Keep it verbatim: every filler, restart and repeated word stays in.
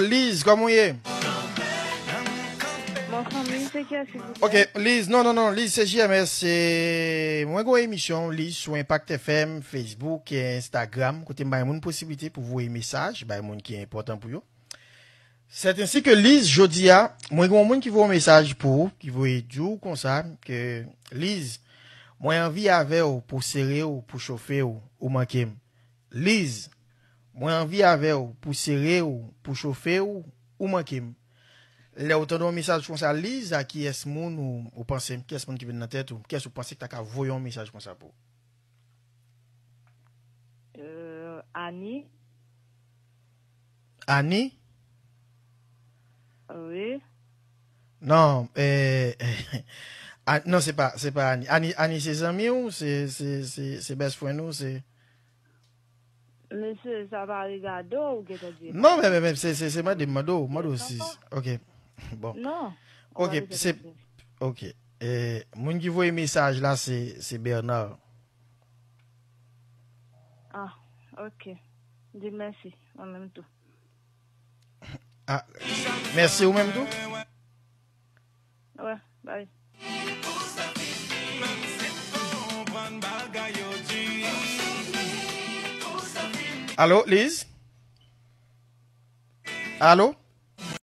Liz, kòman w ye? Bon, fanmi, se kiyès, silvouplè? Ok, Liz, non, non, non, Liz, se J M S, se, mwen gen yon emisyon, Liz, sou Impact F M, Facebook, e Instagram, kote m bay moun posiblite pou voye mesaj, bay moun ki enpòtan pou yo. Sèt ensi ke Liz, jodi a, mwen gen yon moun ki voye yon mesaj pou ou, ki voye di w konsa, ke, Liz, mwen anvi avè w pou sere w, pou chofe w, ou manke m. Liz, mwen anvi avè w pou sere w, pou chofe w, ou manke m. Lè w tande yon mesaj konsa, Liz, a kiyès moun ou, ou panse, kiyès moun ki vin nan tèt ou, kiyès ou panse ki ta ka voye yon mesaj konsa pou ou? Euh, Annie. Annie? Oui. Non, eh, ah, non, se pa, se pa Annie. Annie, Annie se zanmi w, se, se, se, se best friend ou, se... Mesye, sa pa regade w, ou gentan di. Non, men, men, men, se, se, se mande, mande w, mande w si, ok, bon. Non. Ok, se, ok. Eh, moun ki voye mesaj la, se, se Bernard. Ah, ok. Di mèsi, mwen menm tou. Ah, mèsi ou menm tou. Wè, bay. Alo, Liz? Alo?